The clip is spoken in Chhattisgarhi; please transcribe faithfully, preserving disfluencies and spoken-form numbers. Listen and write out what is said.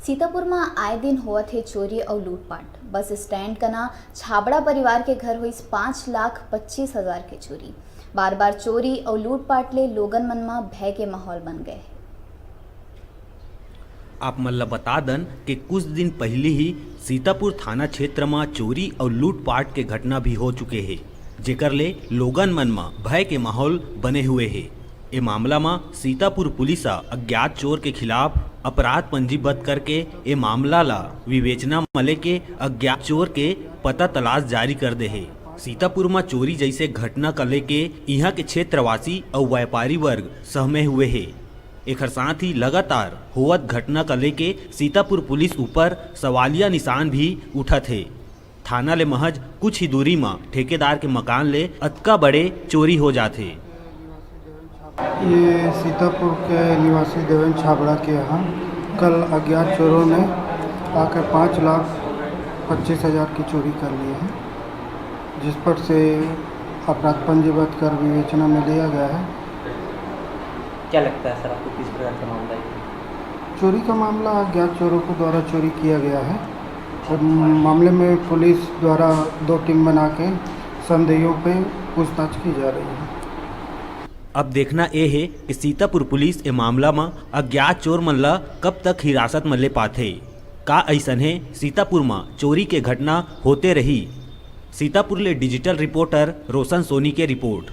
सीतापुर म आए दिन होवत हे चोरी अउ लूटपाट। बस स्टैंड कना छाबड़ा परिवार के घर होइस पाँच लाख पच्चीस हजार के चोरी। बार-बार चोरी अउ लूटपाट ले लोगन मन म भय के माहौल बन गए हे। आप मन ल बता दन कि कुछ दिन पहिली ही सीतापुर थाना क्षेत्र म चोरी अउ लूटपाट के घटना भी हो चुके हे, जेकर ले लोगन मन म भय के माहौल बने हुए हे। ए मामला म सीतापुर पुलिस ह अज्ञात चोर के खिलाफ अपराध पंजीबद्ध करके ए मामला ल विवेचना म लेके अज्ञात चोर के पता तलाश जारी कर दे हे। सीतापुर म चोरी जइसे घटना क लेके इहां के क्षेत्रवासी अउ व्यापारी वर्ग सहमे हुए हे। एखर साथ ही लगातार होवत घटना क लेके सीतापुर पुलिस ऊपर सवालिया निशान भी उठत हे। थाना ले महज कुछ ही दूरी म ठेकेदार के मकान ले अतका बड़े चोरी हो जाथे। ये सीतापुर के निवासी देवेंद्र छाबड़ा के यहाँ कल अज्ञात चोरों ने आकर पाँच लाख पच्चीस हज़ार की चोरी कर ली है, जिस पर से अपराध पंजीबद्ध कर विवेचना में लिया गया है। क्या लगता है सर, आपको किस प्रकार का मामला है? चोरी का मामला अज्ञात चोरों के द्वारा चोरी किया गया है और मामले में पुलिस द्वारा दो टीम बना के संदेहियों पे पूछताछ की जा रही है। अब देखना ए हे कि सीतापुर पुलिस ए मामला म अज्ञात चोर मन ल कब तक हिरासत म ले पाथे। का अइसने सीतापुर म चोरी के घटना होते रही? सीतापुर ले डिजिटल रिपोर्टर रोशन सोनी के रिपोर्ट।